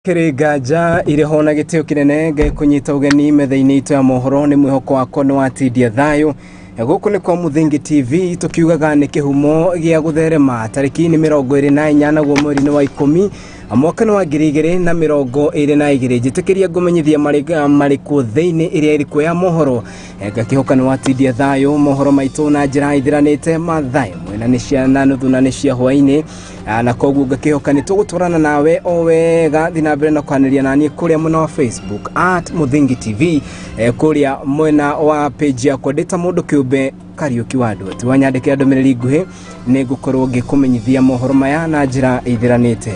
Kĩrĩ nganja irĩ ho na gĩtĩo kĩnene ngĩkũnyita ũgeni metha-inĩ itũ ya mohoro nĩ mwĩhoko wakwa nĩ watindia thayũ. Gũkũ nĩ kwa Mũthingi TV tũkiugaga nĩ kĩhumo gĩa gũtherema tarĩki nĩ 24 naguo mweri-inĩ wa 10 mwaka wa 2022. Njĩtĩkĩria ngũmenyithia marĩkũ thĩinĩ ĩrĩa ĩrĩkũ ya mohoro, ngakĩhoka nĩ watindia thayũ. Mohoro maitũ na njĩra ithiranĩte mathaa ĩmwe na nĩ cia na nuthu na nĩ cia hwaĩ-inĩ, na koguo ngakĩhoka nĩ tũgũtwarana nawe o wega. Thiĩ na mbere na kwanĩria naniĩ kũrĩa mwena wa Facebook at Mũthingi TV, kũrĩa mwena wa page yakwa ndĩ ta mũndũ kĩũmbe Kariuki wa Ndwati. Wanyandĩkĩra ndũmĩrĩri nguhĩ nĩ ngũkorwo ngĩkũmenyithia mohoro maya na njĩra ithiranĩte.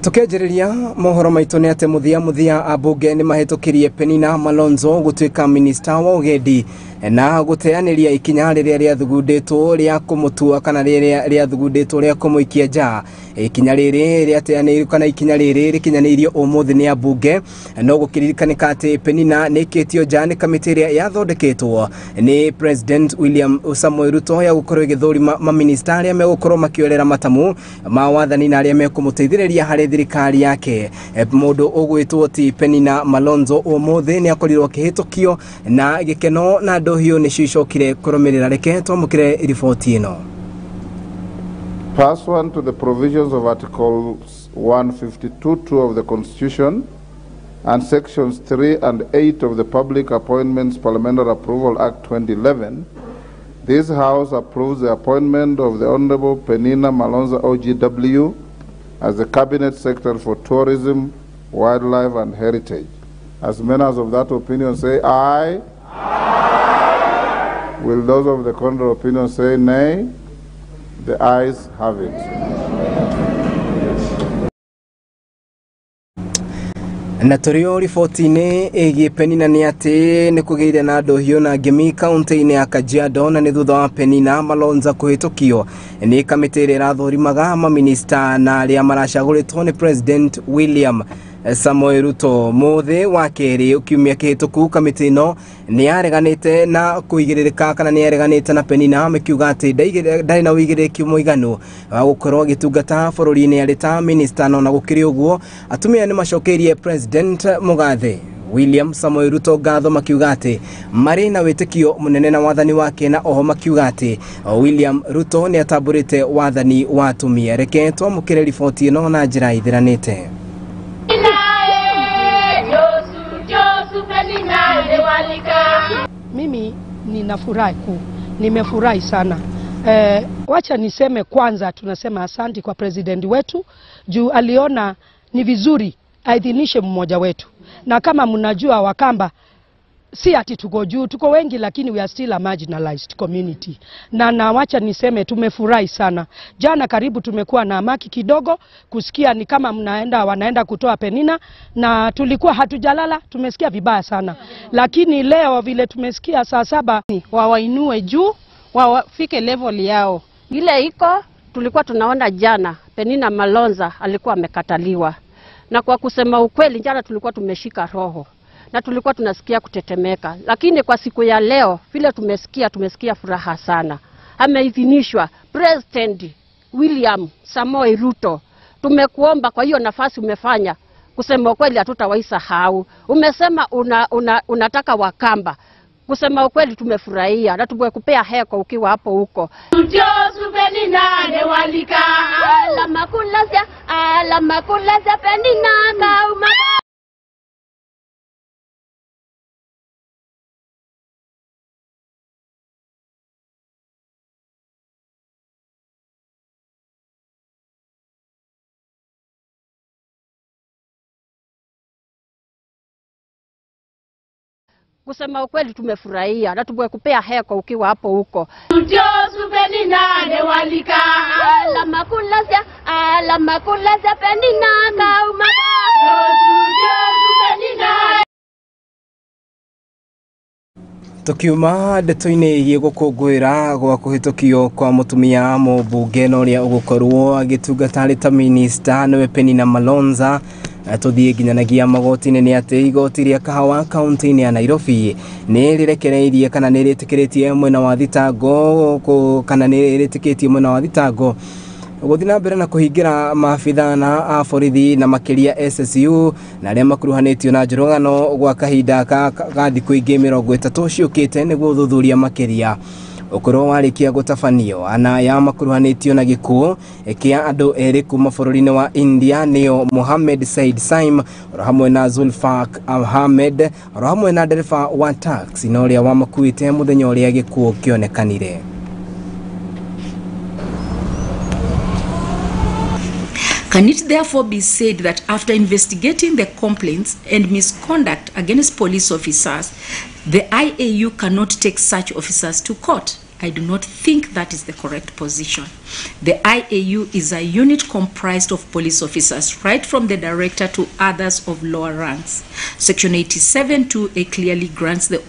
Tukianjĩrĩria mohoro maitũ nĩ atĩ mũthia ambunge nĩ mahĩtũkirie Penina Malonzo gũtuĩka minista wa ũgendi na gũteanĩria ikinya rĩrĩa rĩathugundĩtwo rĩa kũmũtua kana rĩrĩa rĩathugundĩtwo rĩa kũmũikia nja. Ikinya rĩrĩ rĩateanĩirio kana ikinya rĩrĩ rĩkinyanĩirio ũmũthĩ nĩ ambunge, no gũkĩririkanĩka atĩ Penina nĩ ĩkĩtio nja nĩ kamĩtĩ ĩrĩa yathondeketwo nĩ President William Samoei Ruto ya gũkorwo ĩgĩthũrima maminista arĩa megũkorwo makĩorera matamu ma wathani na arĩa mekũmũteithĩrĩria harĩ thirikari yake. Mũndũ ũgwĩtwo ti Penina Malonzo ũmũthĩ nĩ akorirwo akĩhĩtũkio na gĩkeno na ndũhiũ nĩcio icokire kũrũmĩrĩra. Reke twamũkĩre riboti ĩno. Pursuant to the provisions of Articles 152(2) of the Constitution and Sections 3 and 8 of the Public Appointments Parliamentary Approval Act 2011, this House approves the appointment of the Honorable Penina Malonza OGW as the Cabinet Secretary for Tourism, Wildlife and Heritage. As members of that opinion say aye. Aye. Will those of the contrary opinion say nay? The ayes have it. Na tũrĩ riboti-inĩ ĩgiĩ Penina nĩ atĩ nĩ kũgĩire na ndũhiũ na ngemi kaunti-inĩ ya Kajiado, na nĩ thutha wa Penina Malonza kũhĩtũkio nĩ kamĩtĩ ĩrĩa ĩrathũrimaga maminista na arĩa maracagũrĩtwo nĩ President William Samoei Ruto. Mũthĩ wa kerĩ kiumia kĩhĩtũku kamĩtĩ ĩno nĩ yareganĩte na kũigĩrĩrĩka kana nĩ yareganĩte na Penina mĩkiuga atĩ ndarĩ na ũigĩrĩrĩki mũiganu wa gũkorwo agĩtungata bũrũri-inĩ arĩ ta minista. No na gũkĩrĩ ũguo atumia nĩ macokeirie President Mũgathe William Samoei Ruto ngatho makiuga atĩ marĩ na wĩtĩkio mũnene na wathani wake, na oho makiuga atĩ William Ruto nĩ atambũrĩte wathani wa atumia. Reke twamũkĩre riboti ĩno na njĩra ithiranĩte. Mimi ninafurahi kuu, nimefurahi sana. Wacha niseme kwanza, tunasema asanti kwa president wetu juu aliona ni vizuri aidhinishe mmoja wetu. Na kama mnajua Wakamba si ati tuko juu, tuko wengi, lakini we are still a marginalized community. Na wacha niseme tumefurahi sana. Jana karibu tumekuwa na amaki kidogo kusikia ni kama wanaenda kutoa Penina, na tulikuwa hatujalala, tumesikia vibaya sana. Lakini leo vile tumesikia saa 7 wawainue juu, wafike level yao. Ile iko tulikuwa tunaona jana Penina Malonza alikuwa amekataliwa. Na kwa kusema ukweli jana tulikuwa tumeshika roho na tulikuwa tunasikia kutetemeka, lakini kwa siku ya leo vile tumesikia furaha sana. Ameidhinishwa President William Samoei Ruto. Tumekuomba kwa hiyo nafasi umefanya, kusema ukweli hatutawahi sahau. Umesema unataka Wakamba. Kusema ukweli tumefurahia na tumekupea heko ukiwa hapo huko. Kusema ukweli tumefurahia na tumekupea heko ukiwa hapo huko. Tukiuma ndeto-inĩ ĩgiĩ gũkũngũĩra gwa kũhĩtũkio kwa mũtumia mũmbunge na ũrĩa ũgũkorwo agĩtungata arĩ ta minista nĩwe Penina Malonza, tũthiĩ nginyanagia magoti-inĩ nĩ atĩ igoti rĩa Kahawa kaunti-inĩ ya Nairobi nĩ rĩrekereirie kana nĩ rĩtĩkĩrĩtie mwena wa thitango kana nĩ rĩtĩkĩtie mwena wa thitango gũthiĩ na mbere na kũhingĩra maabithaa na a borithi na makĩria SSU na arĩa makuruhanĩtio na njũragano gwa kahinda ka thikũ ingĩ 30 ciũkĩte nĩguo ũthuthuria makĩria ũkorwo warĩkia gũtabanio. Ana ya makuruhanĩtio na gĩkuũ kĩa andũ erĩ kuma bũrũri-inĩ wa India nĩo Mohammed Said Saim oro hamwe na Zulfaq Ahmed oro hamwe na ndereba wa taxi na ũrĩa wamakuĩte mũthenya ũrĩa gĩkuũ kĩonekanire. Can it therefore be said that after investigating the complaints and misconduct against police officers, the IAU cannot take such officers to court? I do not think that is the correct position. The IAU is a unit comprised of police officers, right from the director to others of lower ranks. Section 87(2)A clearly grants the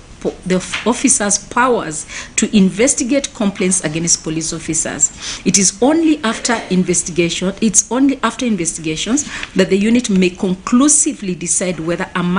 officers powers to investigate complaints against police officers. It is only after investigation, it's only after investigations that the unit may conclusively decide whether a matter